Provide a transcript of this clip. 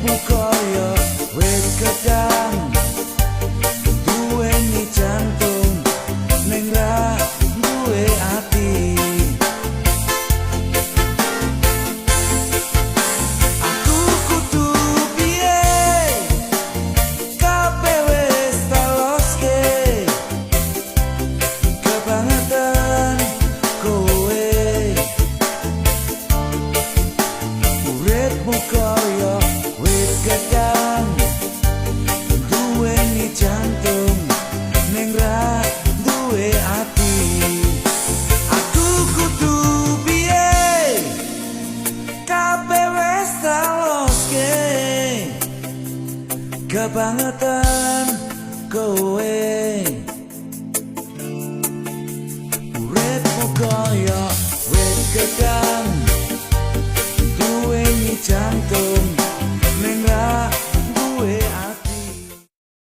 Uripmu kaya wit gedang, duweni jantung ning ra duwe ati. Aku kudu piye, kabeh wis taloske, kebangetan kowe. Uripmu kaya wit gedang, duweni jantung ning ra duwe ati. Aku kudu piye, kabeh wis taloske, kebangetan kowe. Uripmu kaya wit gedang, duweni jantung.